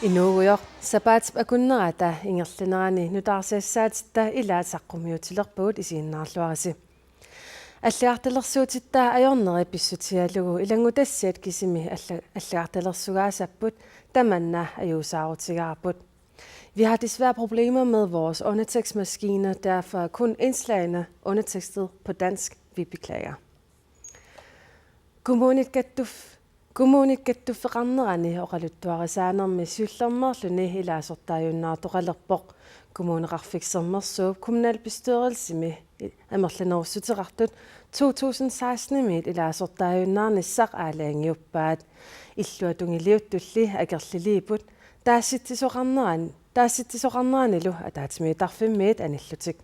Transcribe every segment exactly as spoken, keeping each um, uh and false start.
Inuugujoq, sapaatip akunnerata ingerlanerani nutaarsiassaatitta ilaat saqqummiutilerpagut, isiginnaarluarisi. Allagartalersuutitta ajorneri pissutigalugu ilanngutassiat kisimi alla-, allagartalersugaassapput, tamanna ajuusaarutigaarput. Vi har desværre problemer med vores undertekstmaskiner, derfor er kun indslagene undertekstet på dansk. Vi beklager. Kommunit kattuf-, kommunit kattuffeqarnerani oqaluttuarisaanermi siullermeerluni ilaasortaajunnaartoqalerpoq. Kommuneqarfik Sermersuup kommunalbestyrelsimi amerlanerussuteqartut to tusind seksten-imiit ilaasortaajunnaarnissaq aalajangiuppaat. Illuatungiliuttulli akerliliipput taassitsisoqarneran-, taassitsisoqarneranilu ataatsimiittarfimmiit anillutik.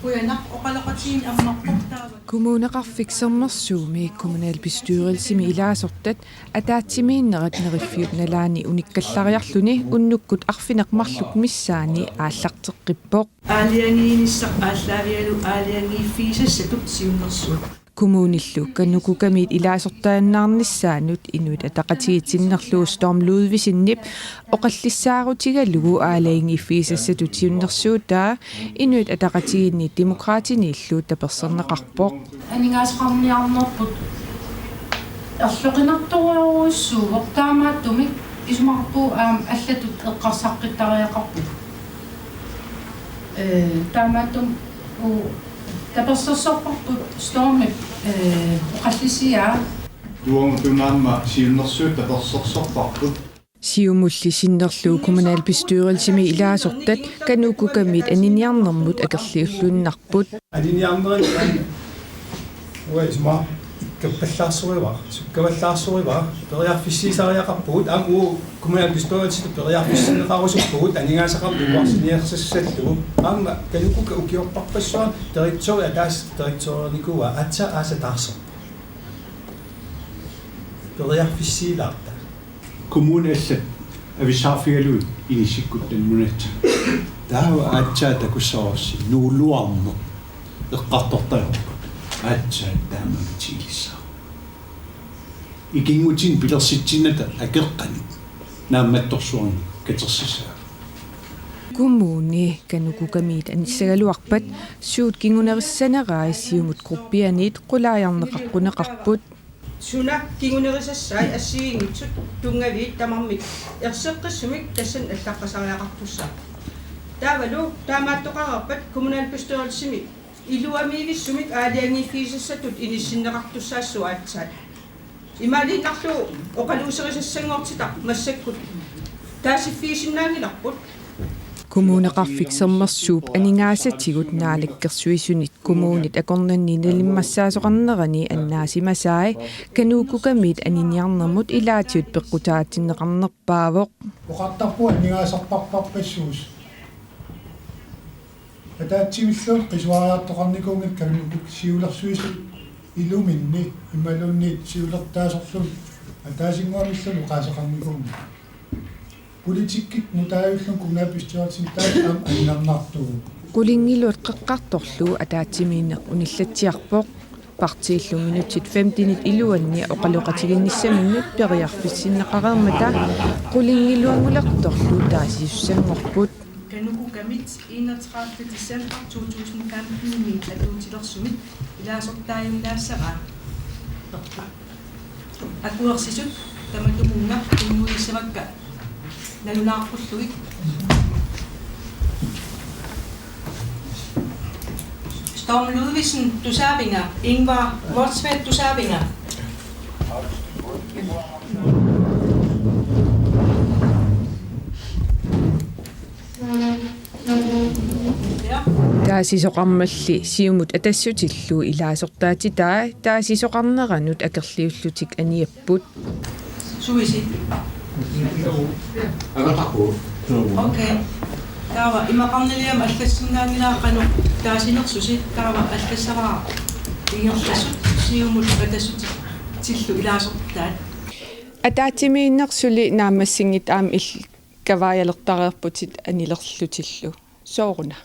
Qujanaq, oqaloqatigiinneq ammarpoq taava. Kommuneqarfik Sermersuumi kommunalbestyrelsimi ilaasortat ataatsimiinnerat Neriffiup nalaani unikkallariarluni unnukkut arfineq-marluk missaani aallarteqqippoq. Aalajangiinissaq aallaavigalugu aalajangiiffigisassatut siunnersuut. Kommunillu KANUKOKA-miit ilaasortaajunnaarnissaanut Inuit Ataqatigiit sinnerlugu Storm Ludvigsenip oqallissaarutigalugu aalajangiiffigisassatut siunnersuutaa Inuit Ataqatigiinni Demokraatiniillu taperserneqarpoq. Aningaasaqarniarnerput erloqinartorujussuuvoq, taamaattumik isumaqarpunga aamma allatut eqqarsaqqittariaqarpugut. Ee, taamaattumik uu tapersersorparput Stormip, ee, oqallisiaa. Tuangutuna aamma siunnersuut tapersersorparput. Siumulli sinnerlugu kommunalbestyrelsimi ilaasortat KANUKOKA-miit aniniarnermut akerliulluinnarput. Aniniarnerit aamma uanga isumaqarpunga ikkappallaarsorivara, sukkavallaarsorivara, periarfissiisariaqarpugut, aamma uagut kommunalbestyrelsitut periarfissinneqarusuppugut aningaasaqarneq iluarsiniarsassallugu. Aamma KANUKOKA ukiorpassuarni direktøri ataaseq direktørinikuuaa, aatsaat aasaq taarserpoq. Periarfissiilaarta. Kommunit allat avissaarfigalugit inissikkutta nunatsinni. Taava aatsaat takussavarsi Nuuluarneq eqqartortalerpoq. Aatsaat taama mitiilissaa. Ikinngutinik pilersitsinnata akeqqanik naammattorsuarnik katersissaaq. Kommuni KANUKOKA-miit anissagaluarpat suut kingunerissanerai siumut gruppianiit qulaajarneqaqquneqarput. Suna kingunerisassai assigiinngitsut tunngaviit tamarmik erseqqissumik tassani allaqqasariaqartussaapput. Taavalu taamaattoqareerpat kommunalbestyrelsimi iluamivissumik aalajangiiffigisassatut inissinneqartussaassooq aatsaat. Imaaliinnarlugu oqaluuserisassanngortitaq massakkut taasiffigisinnaanngilarput. Kommuneqarfik Sermersuup aningaasatigut Naalakkersuisunit kommunit akornanni nalimmassaasoqarnerani annaasimasai KANUKOKA-miit aniniarnermut ilaatigut peqqutaatinneqarnerpaavoq. Oqartarpunga aningaasarparparpassuusoq. Ataatsimillu qisuariartoqarnikuunngilaq KANUKOKA siulersuisut iluminni imaluunniit siulertaasorluni ataasinnguamilluunniit oqaaseqarnikuunngilaq. Politikkikkut nutaajulluni kommunalbestyrelsimi taanna aamma ajornartorpoq. Qulingiluat Qeqqartorlu ataatsimiinneq unillatsiarpoq. Partiillu minutsit femtenit iluanni oqaloqatigiinnissaminnut periarfissinneqareermata qulingiluanngulertorlu taasisussanngorput. KANUKOKA-mit enogtredivte december to tusind femten-imiit atuutilersumit ilaasortaajunnaassaraa. Akuersisut tamatumunnga pinnguarissavakka nalunaaqqullugit. Storm Ludvigsen, tusaavinga? Ingvar Motzfeldt, tusaavinga? Ja. Taasisoqarmalli Siumut Atassutillu ilaasortaatitai taasisoqarneranut akerliullutik aniapput. Suisi. Avataqu. Okay. Taava imaqarniliama allassinnaanngilara qanoq taasinersusi, taava allassavara ingerlasut Siumut Atassutillu ilaasortaat. Ataatsimiinneq suli naammassinngitsoq aamma il-, kavaajalertareerputit anilerlutillu. Sooruna?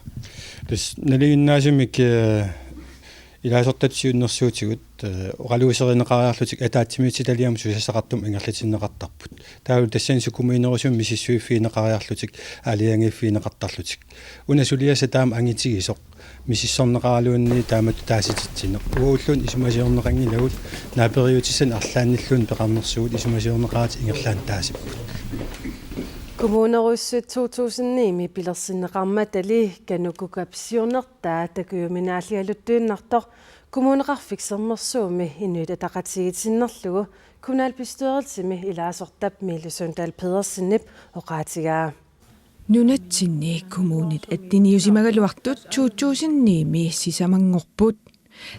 Tassa nalinginnaasumik, eh, Ilaasortatut siunnersuutigut, eh, oqaluuserineqariarlutik ataatsimiititaliamut susassaqartumik ingerlatinneqartarput. Taavalu tassani sukumiinerusumik misissuiffigineqariarlutik aalajangiiffigineqartarlutik. Una suliassaq taama angitigisoq misissorneqaraluunniit taamatut taasititsineq. Uagulluunniit isumasiorneqanngilagut, naaperiutissanik arlaannilluunniit peqarnersugut isumasiorneqaratik ingerlaannaq taasipput. Kommunerujussuit to tusind ni-mi pilersinneqarmatali KANUKOKA-p siunertaa takujuminaalligaluttuinnartoq Kommuneqarfik Sermersuumi Inuit Ataqatigiit sinnerlugu kommunalbestyrelsimi ilaasortap Mille Søvndal Pedersenip oqaatigaa. Nunatsinni kommunit atteniusimagaluartut to tusind ni-mi sisamanngorput.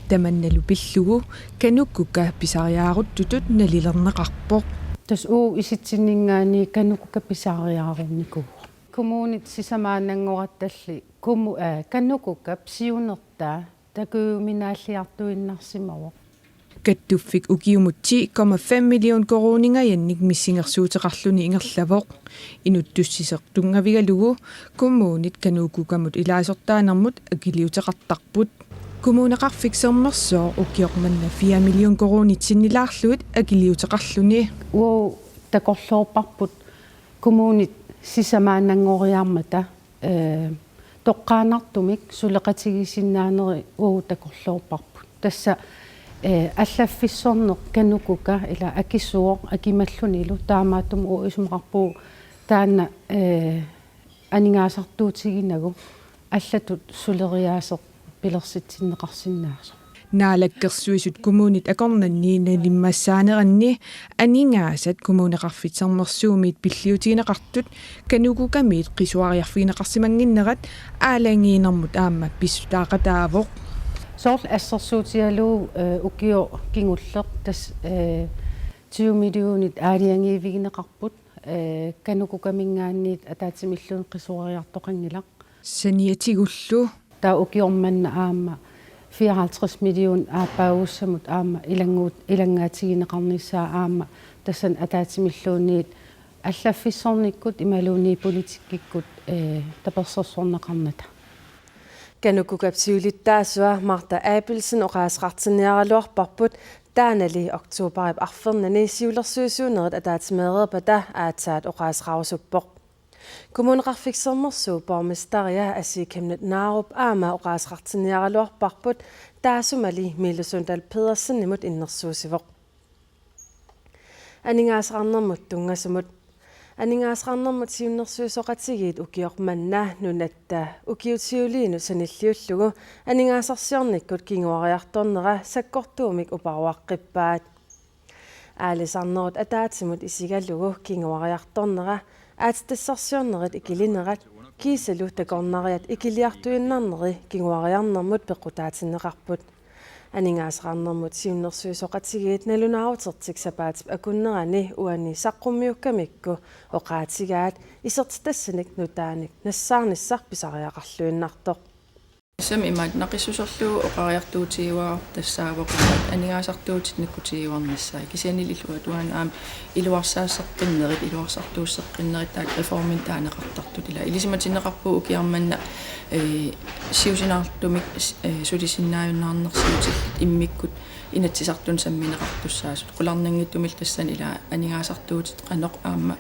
Tamannalu pillugu KANUKOKA pisariaaruttutut nalilerneqarpoq. Tassa uagut isitsinninngaanniit KANUKOKA pisariaarunikuuvoq. Kommunit sisamaannanngorattalli kommu-, eh, KANUKOKA-p siunertaa takujuminaalliartuinnarsimavoq. Kattuffik ukiumut ti komma fem million koruuningajannik missingersuuteqarluni ingerlavoq. Inuttussisoq tunngavigalugu kommunit KANUKOKA-mut ilaasortaanermut akiliuteqartarput. Kommuneqarfik Sermersooq ukioq manna fire million koruunit sinnilaarlugit akiliuteqarluni. Uagut takorloorparput kommunit sisamaannanngoriarmata, eh, toqqaannartumik suleqatigisinnaaneri uagut takorloorparput. Tassa, eh, allaffissorneq KANUKOKA ila akisuuvoq akimallunilu, taamaattumik uagut isumaqarpugut taanna, eh, aningaasartuutiginagu allatut suleriaaseq pilersitsinneqarsinnaasoq. Naalakkersuisut kommunit akornanni nalimmassaaneranni aningaasat Kommuneqarfik Sermersuumiit pilliutigineqartut KANUKOKA-miit qisuariarfigineqarsimannginnerat aalajangiinermut aamma pissutaaqataavoq. Soorlu assersuutigalugu, eh, ukioq kingulleq tassa, eh, tyve millionit aalajangiivigineqarput, eh, KANUKOKA-minngaanniit ataatsimilluunniit qisuariartoqanngilaq. Saniatigullu. Taava ukioq manna aamma fireoghalvtreds million aappaagussamut aamma ilannguut-, ilanngaatigineqarnissaa aamma tassani ataatsimilluunniit allaffissornikkut imaluunniit politikkikkut, eh, tapersersorneqarnata. KANUKOKA-p siulittaasua Martha Abelsen oqaaseqartinniaraluarparput, taannali oktobarip arfernanni siulersuisuunerit ataatsimeereerpata aatsaat oqaaseqarusuppoq. Kommuneqarfik Sermersuup borgmesteria Asii Chemnitz Narup aamma oqaaseqartinniaraluarparput, taassumali Mille Søvndal Pedersenimut innersuussivoq. Aningaasaqarnermut tunngasumut. Aningaasaqarnermut siunnersuisoqatigiit ukioq manna nunatta ukiut siuliinut sanilliullugu aningaasarsiornikkut kinguariartornera sakkortuumik uparuaqqippaat. Aalisarnerut ataatsimut isigalugu kinguariartornera, aatsitassarsiornerit ikilinerat, kiisalu takornariat ikiliartuinnarneri kinguariarnermut peqqutaatinneqarput. Aningaasaqarnermut siunnersuisoqatigiit nalunaarutertik sapaatip akunnerani uani saqqummiukkamikku oqaatigaat isertitassanik nutaanik nassaarnissaq pisariaqarluinnartoq. Tassami imaat naqissuserlugu oqariartuutigiuarput tassaavoq imaat aningaasartuutit nakkutigiuarnissaat. Kisianni illuatungaani aamma iluarsaasseqqinnerit, iluarsartuusseqqinnerit taakku reformini taaneqartartut. Ila ilisimatinneqarpugut ukioq manna, eh, siusinaartumik, eh, sulisinnaajunnaarnersiutillit immikkut Inatsisartuni sammineqartussaasut. Qularnanngitsumillu tassani ila aningaasartuutit qanoq aamma,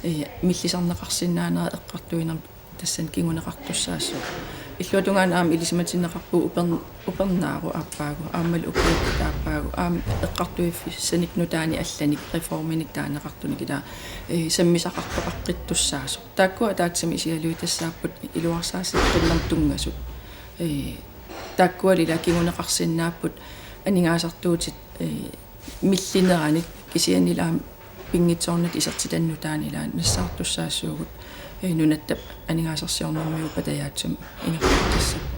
eh, millisarneqarsinnaanera eqqartuinermut tassani kinguneqartussaassooq. Illuatungaani aamma ilisimatinneqarpugut Upern-, Upernaaru aappaagu, aammalu ukiukkut aappaagu, aamma eqqartuiffissanik nutaanik allanik reforminik taaneqartunik ila, eh, sammisaqartoqaqqittussaasoq. Taakkua ataatsimut isigalugit tassaapput iluarsaasseqqinnermut tunngasut. Eh, taakkualu ila kinguneqarsinnaapput aningaasartuutit, eh, millineranik kisianni ila aamma pinngitsoornatik isertitannik nutaanik ila nassaartussaassaagut, eh, nunatta aningaasarsiornermiuup patajaatsumik ingerlatissapput.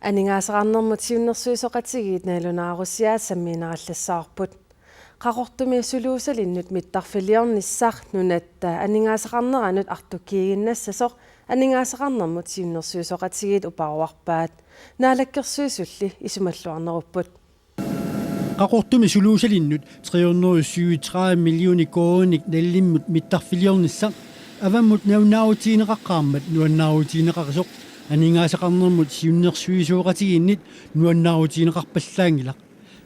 Aningaasaqarnermut siunnersuisoqatigiit nalunaarusiaat sammiinerallassavarput. Qaqortumi suluusalinnut mittarfiliornissaq nunatta aningaasaqarneranut artukkiiginnassasoq aningaasaqarnermut siunnersuisoqatigiit uparuarpaat. Naalakkersuisulli isumalluarnerupput. Qaqortumi suluusalinnut tre hundrede syvogtredive millioner koruuninik nalilimmut mittarfiliornissaq avammut nalunaarutigineqaqqaarmat nuannaarutigineqaqisoq. Aningaasaqarnermut siunnersuisoqatigiinnit nuannaarutigineqarpallaanngilaq.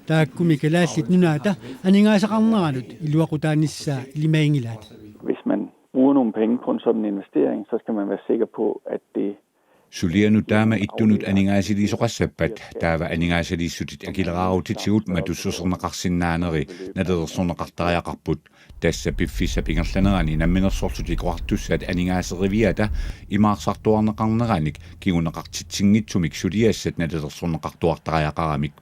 Taakkumi Kalaallit Nunaata aningaasaqarneranut iluaqutaanissaa ilimaginngilaat. Hvis man bruger nogle penge på en sådan investering, så skal man være sikker på, at det Sulianut taama ittunut aningaasaliisoqassappat taava aningaasaliissutit akileraarutitigut matussuserneqarsinnaaneri nalilersorneqartariaqarput. Tassa piffissap ingerlanerani Namminersorlutik Oqartussat aningaaseriviata imaarsartuarneqarneranik kinguneqartitsinngitsumik suliassat nalilersorneqartuartariaqaramik.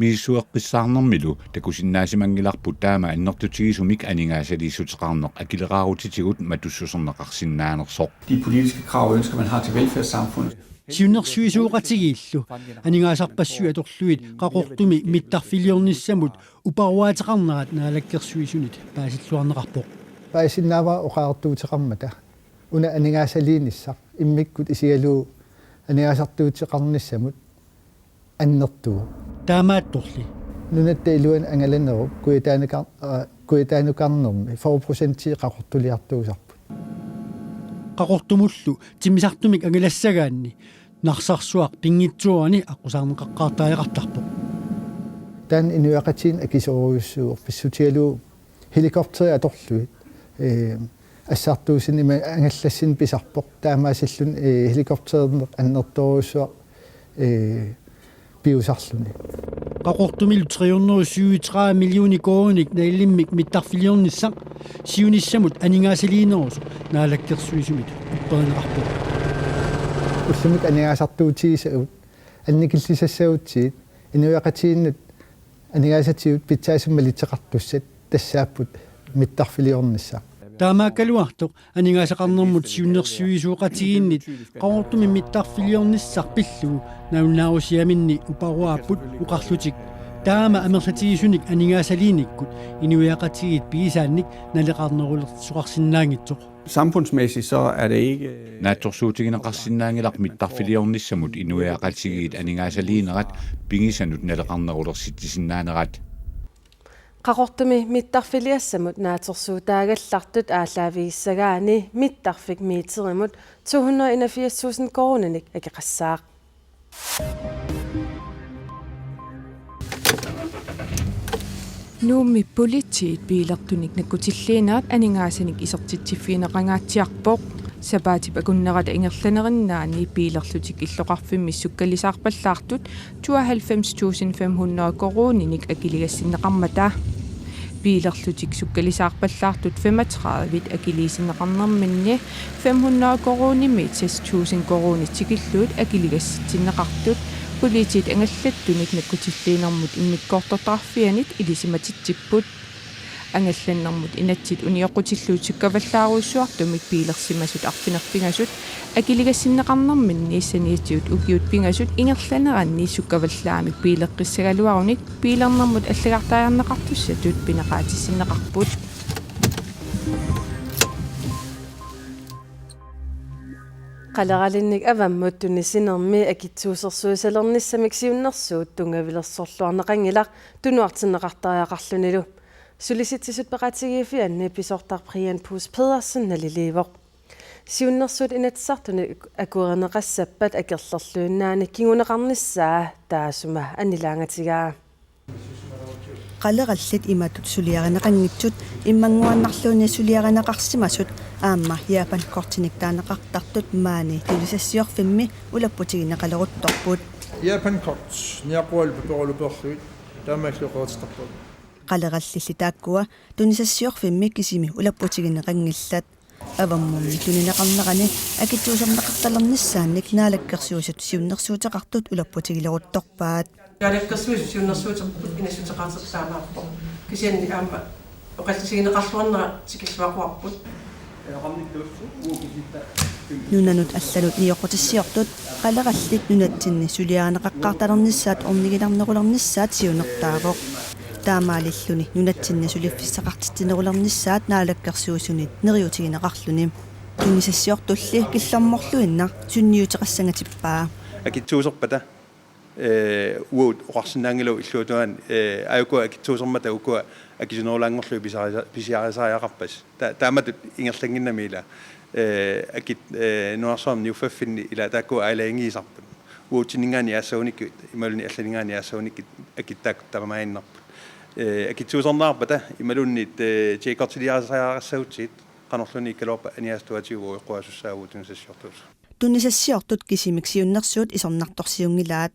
Misissueqqissaarnermilu takusinnaasimanngillarput taama annertutigisumik aningaasaliissuteqarneq akileraarutitigut matussuserneqarsinnaanersoq. De politiske krav og ønsker, man har til velfærdssamfundet. Siunnersuisoqatigiillu aningaasarpassuit atorlugit Qaqortumi mittarfiliornissamut uparuaateqarnerat Naalakkersuisunit paasilluarneqarpoq. Paasinnaavara oqariartuuteqarmata una aningaasaliinissaq immikkut isigalugu aningaasartuuteqarnissamut annertuvoq. Taamaattorli nunatta iluani angalanerup kujataanuka-, aa, kujataanukarnermi fyrre procenti qaqortuliartuusarput. Qaqortumullu timmisartumik angalassagaanni Narsarsuaq pinngitsoorani aqqusaarneqaqqaartariaqartarpoq. Taanna inuiaqatigiinni akisoorujussuuvoq pissutigalugu helikopteri atorlugit, ee, assartuussineq ima angallassineq pisarpoq. Taamaasilluni, ee, helikopterineq annertoorujussuaq, ee, piusarluni. Qaqortumilu tre hundrede syvogtredive millioner koruuninik nalilimmik mittarfiliornissaq siunissamut aningaasaliinerusoq Naalakkersuisumit upperineqarpoq. Ullumikkut aningaasartuutigisagut annikillisassagutsigit inuiaqatigiinnut aningaasatigut pitsaasumik malitseqartussat tassaapput mittarfiliornissaq. Taamaakkaluartoq aningaasaqarnermut siunnersuisoqatigiinnit Qaqortumi mittarfiliornissaq pillugu nalunnaarusiaminni uparuaapput oqarlutik taama amerlatigisunik aningaasaliinikkut inuiaqatigiit pigisaannik naleqarnerulersoqarsinnaanngitsoq. Samfundsmæssigt så er det ikke... Naatsorsuutigineqarsinnaanngilaq mittarfiliornissamut inuiaqatigiit aningaasaliinerat pigisanut naleqarnerulersitsisinnaanerat. Qaqortumi mittarfiliassamut naatsorsuutaagallartut aallaavigissagaanni mittarfik meterimut to hundrede enogfirs tusind koruuninik akeqassaaq. Nuummi politiit biilertunik nakkutilliinerat aningaasanik isertitsiffigineqangaatsiarpoq. Sapaatip akunnerata ingerlanerinnaani biilerlutik illoqarfimmi sukkalisaarpallaartut tooghalvfems tusind fem hundrede koruuninik akiligassinneqarmata. Biilerlutik sukkalisaarpallaartut femogtredive akiliisinneqarnerminni fem hundrede koruunimiit seks tusind koruunit tikillugit akiligassitsinneqartut politiit angallattunik nakkutilliinermut immikkoortortaqarfianit ilisimatitsipput. Angallannermut inatsit unioqqutillugu sukkavallaarujussuartumik biilersimasut arfineq-pingasut akiligassinneqarnerminni saniatigut ukiut pingasut ingerlaneranni sukkavallaamik biileqqissagaluarunik biilernermut allagartariarneqartussatut pineqaatissinneqarput. Qaleralinnik avammut tunisinermi akitsuusersuisalernissamik siunnersuut tunngavilersorluarneqanngilaq tunuartinneqartariaqarlunilu. Sulisitsisut peqatigiiffianni pisortaq Brian Puus Pedersen naliliivoq. Siunnersuut Inatsisartuni akuerineqassappat akerlerluinnaani kinguneqarnissaa taassuma annilaangatigaa. Qalerallit imatut suliarineqanngitsut immannguaannarluunniit suliarineqarsimasut aamma Japan Kortinik taaneqartartut maani tunisassiorfimmi ulapputigineqaleruttorput. Japan Kort niaqqualu paperulupeerlugit taamaallu qeritittarput. Qalerallilli taakkua tunisassiorfimmi kisimi ulapputigineqanngillat. Avammummi tunineqarnerani akitsuuserneqartalernissaannik Naalakkersuisut siunnersuuteqartut ulapputigileruttorpaat. Naalakkersuisut siunnersuuteqartut inassuteqartut taamaappoq. Kisianni aamma oqallisigineqarluarnera tikilluaqquarput. Nunanut allanut nioqqutissiortut qalerallit nunatsinni suliarineqaqqaartalernissaat orniginarnerulernissaat siunertaavoq. Taamaalilluni nunatsinni suliffissaqartitsinerulernissaat Naalakkersuisunit neriuutigineqarluni. Tunisassiortulli killormorluinnaq sunniuteqassangatippaa. Akitsuuserpata, ee, uagut oqarsinnaanngilagut illuatungaani, ee, aajuku akitsuusermata ukua akisunerulaanngorlugit pisiarisa-, pisiarisariaqarpasi. Ta-, taamatut ingerlannginnami ila. Eh, akit, eh, nuarsuam niuffaffinni ila taakku aalajangiisarput. Uatsinninngaanniit aassagunikkut, imaluunniit allaninngaanniit aassagunikkut akit taakku taamaaginnarput. Eh, akitsuusarneqarpata, imaluunniit, eh, tjekortiliarisariaqassagutsigit, qanorluunniit ikkaluarpat aniaasatuatigu uiqquasussaavut tunisassiortuusut. Tunisassiortut kisimik siunnersuut isornartorsiunngilaat.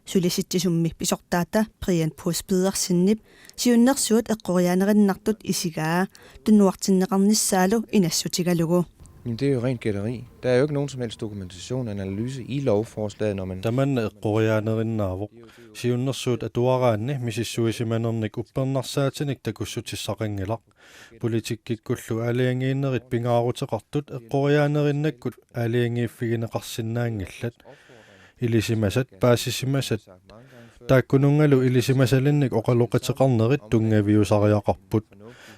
Sulisitsisummi pisortaata Brian Puus Pedersenip siunnersuut eqqoriaanerinnartut isigaa tunuartinneqarnissaalu inassutigalugu. Men det er jo rent gætteri. Der er jo ikke nogen som helst dokumentation, analyse i lovforslaget, når man... Tamanna eqqoriaanerinnaavoq. Siunnersuut atuaraanni misissuisimanernik uppernarsaatinik takussutissaqanngilaq. Politikkikkullu aalajangiinnerit pingaaruteqartut eqqoriaanerinnakkut aalajangiiffigineqarsinnaanngillat. Ilisimasat, paasisimasat, taakkununngalu ilisimasalinnik oqaloqateqarnerit tunngaviusariaqarput.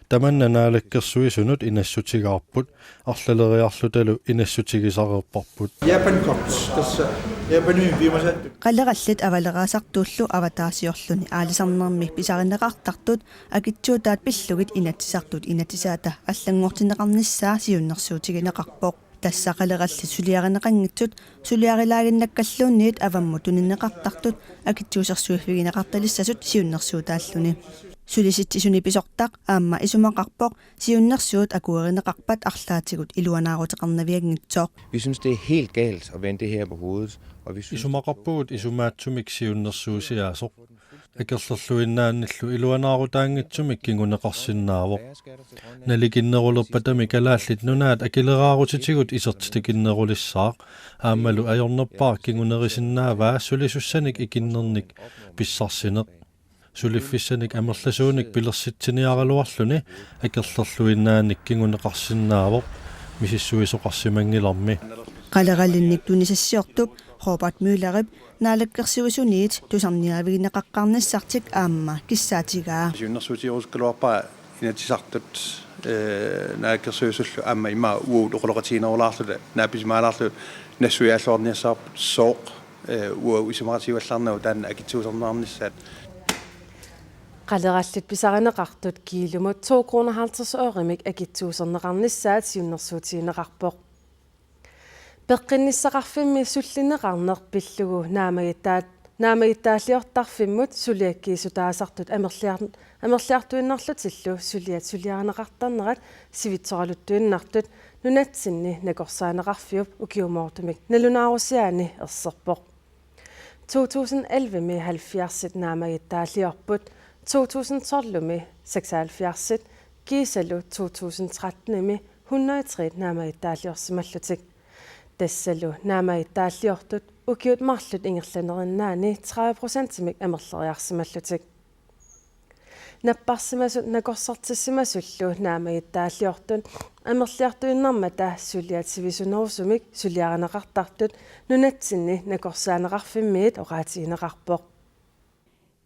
Tamanna Naalakkersuisunut inassutigaarput, arlaleriarlutalu inassutigisareerparput. Japan Cops, tässä Japanin viimeiset. Qalerallit avaleraasartuullu avataasiorluni aalisarnermi pisarineqartartut akitsuutaat pillugit Inatsisartut Inatsisaata allanngortinneqarnissaa siunnersuutigineqarpoq. Tassa qalerallit suliarineqanngitsut suliarilaaginnakkalluunniit avammut tunineqartartut akitsuusersuiffigineqartalissasut siunnersuutaalluni. Sulisitsisuni pisortaq aamma isumaqarpoq siunnersuut akuerineqarpat arlaatigut iluanaaruteqarnavianngitsoq. Vi synes, det er helt galt at vende det her på hovedet, og vi synes... Isumaqarpugut isumaatsumik siunnersuusiaasoq. Akerlerluinnaannillu iluanaarutaanngitsumik kinguneqarsinnaavoq. Nalikinnerulerpatami Kalaallit Nunaat akileraarutitigut isertitakinnerulissaaq, aammalu ajornerpaaq kingunerisinnaavaa sulisussanik ikinnernik pissarsineq. Suliffissanik amerlasuunik pilersitsiniaraluarluni akerlerluinnaannik kinguneqarsinnaavoq misissuisoqarsimanngilarmi. Qaleralinnik tunisassiortup Robert Møllerip Naalakkersuisuniit tusarniaavigineqaqqaarnissartik aamma kissaatigaa. Siunnersuutigerusukkaluarpara Inatsisartut, eh, Naalakkersuisullu aamma immaqa uagut oqaloqatiginerulaarluta naapisimaalaarluta nassuiaalluarniassavarput sooq, eh, uagut isumaqatigivallaarnagu taanna akitsuuserneqarnissaat. Qalerallit pisarineqartut kiilumut to kroner halvtreds ørimik akitsuuserneqarnissaat siunnersuutigineqarpoq. Peqqinnissaqarfimmi sullinneqarneq pillugu naammagittaat-, naammagittaalliortarfimmut suliakkiissutaasartut amerliar-, amerliartuinnarlutillu suliat suliarineqartarnerat sivitsoraluttuinnartut nunatsinni nakorsaaneqarfiup ukiumoortumik nalunaarusiaani erserpoq. To tusind elleve-mi halvfjerdsit naammagittaalliorput, to tusind tolv-imi seksoghalvfjerdsit, kiisalu to tusind tretten-imi hundrede og tre naammagittaalliorsimallutik. Tassalu naammagittaalliortut ukiut marluk ingerlanerinnaanni tredive procentimik amerleriarsimallutik. Napparsimasut nakorsartissimasullu naammagittaalliortut amerliartuinnarmata suliat sivisunerusumik suliarineqartartut nunatsinni nakorsaaneqarfimmiit oqaatigineqarpoq.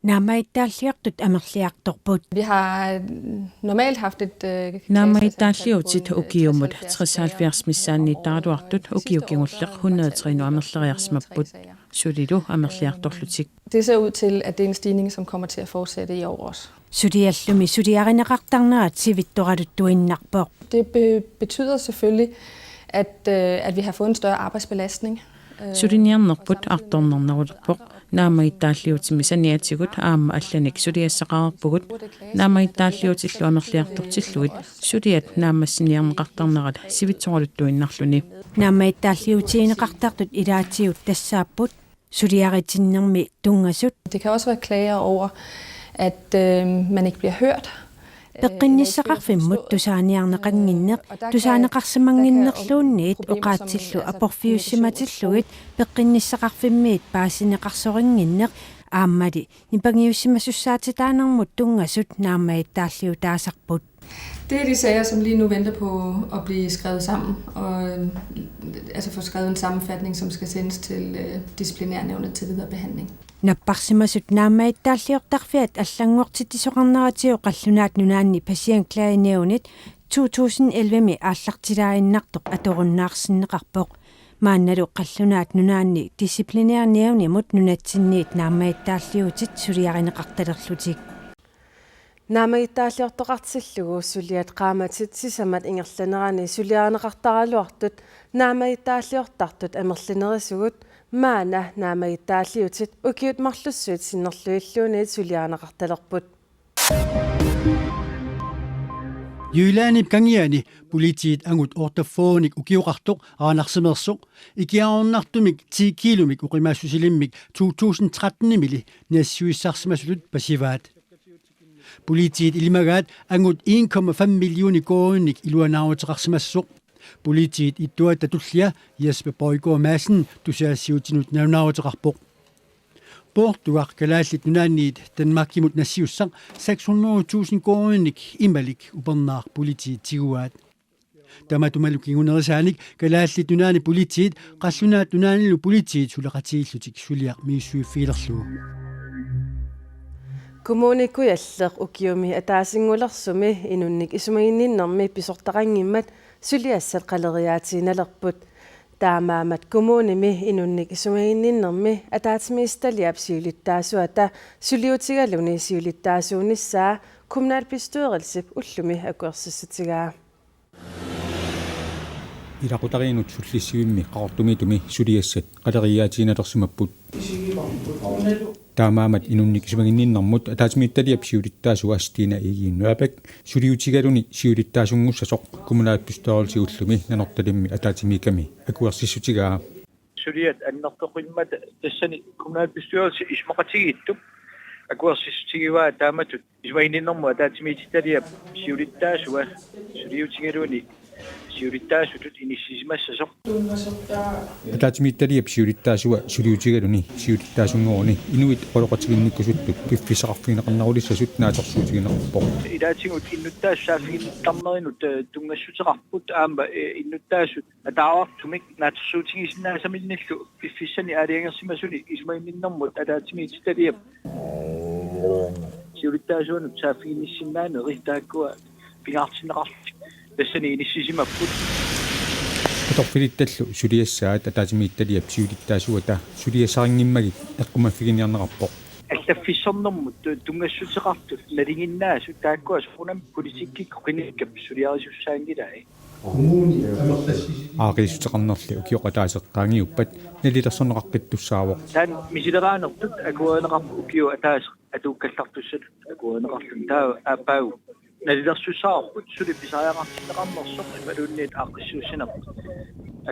Naammagittaalliortut amerliartorput. Vi har normalt haft et øh, Naammagittaalliuutit ukiumut treoghalvfjerds missaanniittaraluartut ukioq kingulleq hundrede og tre-nut amerleriarsimapput. Sulilu amerliartorlutik. Det ser ud til, at det er en stigning, som kommer til at fortsætte i år også. Suliallumi suliarineqartarnerat sivitsoraluttuinnarpoq. Det be- betyder selvfølgelig, at, øh, at vi har fået en større arbejdsbelastning. Øh, Suliniarnerput artornarnerulerpoq. Naammagittaalliuutimmi saniatigut aamma allanik suliassaqareerpugut. Naammagittaalliuutillu amerliartortillugit suliat naammassiniarneqartarnerat sivitsoraluttuinnarluni. Naammagittaalliuutigineqartartut ilaatigut tassaapput suliaritinnermi tunngasut. Det kan også være klager over, at øh, man ikke bliver hørt. Peqqinnissaqarfimmut tusaaniarneqannginneq, tusaaneqarsimannginnerluunniit oqaatsillu aporfiussimatillugit peqqinnissaqarfimmiit paasineqarsorinnginneq aammali nipangiussimasussaatitaanermut tunngasut naammagittaalliutaasarput. Det er de sager, som lige nu venter på at blive skrevet sammen, og øh, altså få skrevet en sammenfatning, som skal sendes til øh, disciplinærnævnet til videre behandling. Napparsimasut naammagittaalliortarfiat allanngortitsisoqarneratigut Qallunaat Nunaanni Patientklagenævnit to tusind elleve-mi aallartilaaginnartoq atorunnaarsinneqarpoq. Maannalu Qallunaat Nunaanni Disciplinærnævnimut nunatsinniit naammagittaalliuutit suliarineqartalerlutik. Naammagittaalliortoqartillugu suliat qaammatit sisamat ingerlanerani suliarineqartaraluartut naammagittaalliortartut amerlanerisigut maanna naammagittaalliutit ukiut marlussuit sinnerlugilluunniit suliarineqartalerput. Jyllandip kangiani politiit angut otteogfyrrenik ukioqartoq Ranarsimeersoq ikiaroornartumik ti kiilumik oqimaassusilimmik to tusind tretten-imili nassiussarsimasutut pasivaat. Politiit ilimagaat angut en komma fem millioner koruuninik iluanaaruteqarsimassasoq. Politiit ittuatta tullia Jesper Bøjgaard Madsen tusagassiuutinut nalunaaruteqarpoq. Poortugaq Kalaallit Nunaanniit Danmarkimut nassiussaq seks hundrede tusind koruuninik imalik upernaaq politiit tiguaat. Tamatumalu kingunerisaanik Kalaallit Nunaanni politiit Qallunaat Nunaannilu politiit suleqatigiillutik suliaq misissuiffigilerlugu. Kommune Kujalleq ukiumi ataasinngulersumi inunnik isumaginninnermi pisortaqanngimmat suliassat qaleriaatiinnalerput. Taamaammat kommunimi inunnik isumaginninnermi ataatsimiititaliap siulittaasuata suliutigaluni siulittaasuunissaa kommunalbestyrelsip ullumi akuersissutigaa. Ilaqutariinnut sullissivimmi Qaqortumiitumi suliassat qaleriaatiinnalersimapput. Taamaammat inunnik isumaginninnermut ataatsimiititaliap siulittaasua Stine Egede Nørbæk suliutigaluni siulittaasunngussasoq kommunalbestyrelsi ullumi Nanortalimmi ataatsimiikkami akuersissutigaa. Suliat annertoqimmata tassani kommunalbestyrelsi isumaqatigiittup akuersissutigivaa taamatut isumaginninnermut ataatsimiititaliap siulittaasua suliutigaluni siulittaasutut inissisimassasoq. Ataatsimiititaliap siulittaasua suliutigaluni siulittaasunngoruni inuit oqaloqatiginnikkusuttut piffissaqarfigineqarnerulissasut naatsorsuutigineqarpoq. Ilaatigut innuttaasut saaffiginnittarnerinut, eh, tunngassuteqarput aamma, eh, innuttaasut ataavartumik naatsorsuutigisinnaasaminnillu piffissani aalajangersimasuni isumaginninnermut ataatsimiititaliap siulittaasuanut saaffiginnissinnaanerit taakkua pingaartinneqarlutik tassani inissisimapput. Atorfilittallu suliassaat ataatsimiititaliap siulittaasuata suliassarinngimmagit eqqumaffiginiarneqarpoq. Allaffissornermut tunngassuteqartut nalinginnaasut taakkua soorunami politikkikkut qinikkap suliarisussaanngilai. Aaqiissuteqarnerli ukioq ataaseq qaangiuppat nalilersorneqaqqittussaavoq. Taanna misileraanertut akuerineqarpoq ukioq ataaseq atuukkallartussatut akuerineqarluni taava aappaagu nalilersussaavoq suli pisariaqartinneqarnersoq imaluunniit aaqqissuussinerput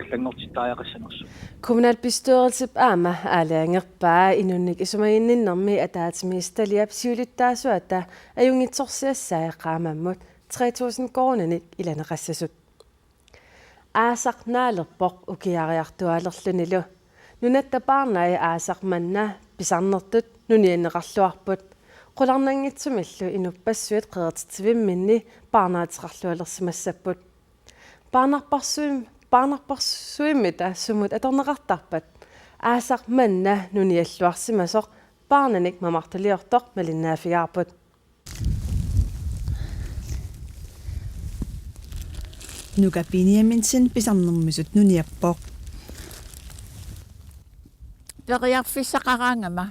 allanngortittariaqassanersoq. Kommunalbestyrelsip aamma aalajangerpaa inunnik isumaginninnermi ataatsimiititaliap siulittaasuata ajunngitsorsiassai qaammammut tre tusind koruuninik ilaneqassasut. Aasaq naalerpoq ukiariartuaalerlunilu. Nunatta Paarnai aasaq manna pisarnertut nunianneqarluarput. Qularnanngitsumillu inuppassuit qeritsivimminni paarnaateqarlualersimassapput. Paarnarparsuim-, paarnarparsuimmita sumut atorneqartarpat? Aasaq manna nunialluarsimasoq paarnanik mamartuliortoq malinnaaffigaarput. Nuka Benjaminsen pisarnermisut nuniappoq. Periarfissaqaraangama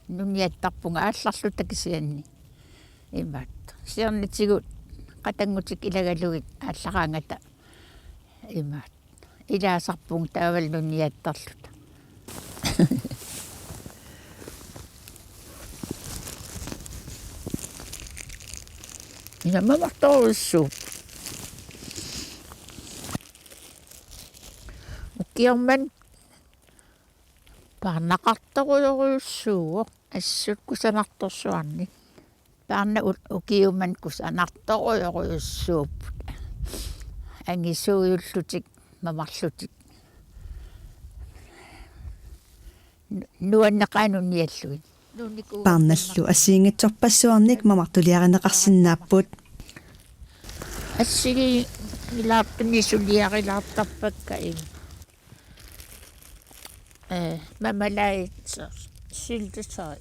nuniattarpunga aallarluta kisianni. Imaattoq. Siornatigut qatanngutik ilagalugit aallaraangata. Imaattoq. Ilaasarpunga taavalu nuniattarluta. Ina mamartorujussuuvoq. Ukioq manna paarnaqartorujorujussuuvoq assut kusanartorsuarnik. Paarnat u-, ukiummat kusanartorujorujussuupput. Angisuujullutik, mamarlutik. Nu-, nuanneqaaq nuniallugit. Paarnallu assigiinngitsorpassuarnik mamartuliarineqarsinnaapput. Assigiinngilaartunik suliarilaartarpakka ima. Eh, mamalaat syltetøj.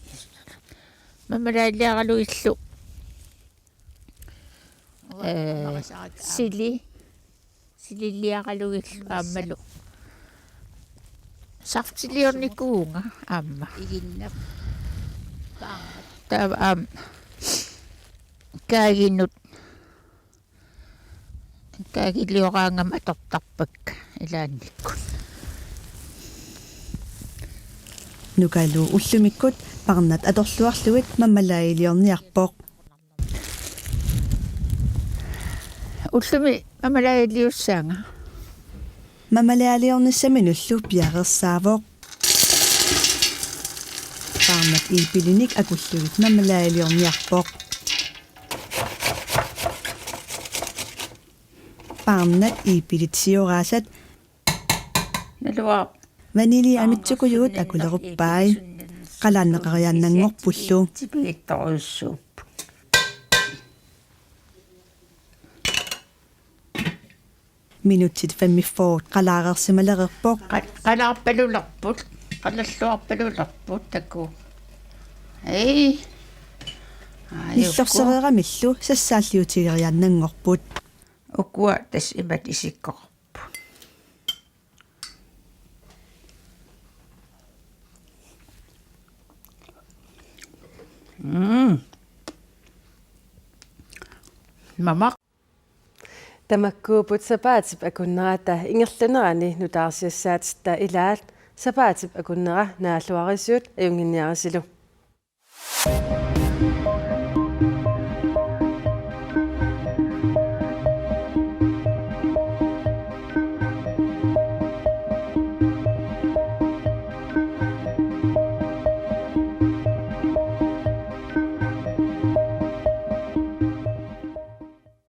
Mamalaaliaralugillu. Eh, sili. Sililiaralugillu aammalu. Saftiliornikuuvunga aamma. Iginnap. Taava aamma. Kaaginut. Kaagilioraangama atortarpakka ilaannikkut. Nukalu ullumikkut parnat atorluarlugit mammalaajiliorniarpoq. Ullumi mammalaajiliussaanga. Mammalaajiliornissaminullu piareersaavoq. Parnat iipilinik akullugit mammalaajiliorniarpoq. Parnat iipilit sioraasat. Naluara. Vanilje amitsukujuut akuleruppai. Qalaanneqariaannanngorpullu. Tipigittorujussuupput. Minutsit femogfyrre qalaareersimalereerpoq. Qa-, qalaarpalulerput. Qalalluarpalulerput taku. Ei. Aajuku. Nillorsereeramillu sassaalliutigeriaannanngorput. Ukua tassa imatut isikkoqarput. Mm. Mamaq. Tamakkuupput sapaatip akunnerata ingerlanerani nutaarsiassaatitta ilaat. Sapaatip akunnera naalluarisiuk ajunnginniarisilu.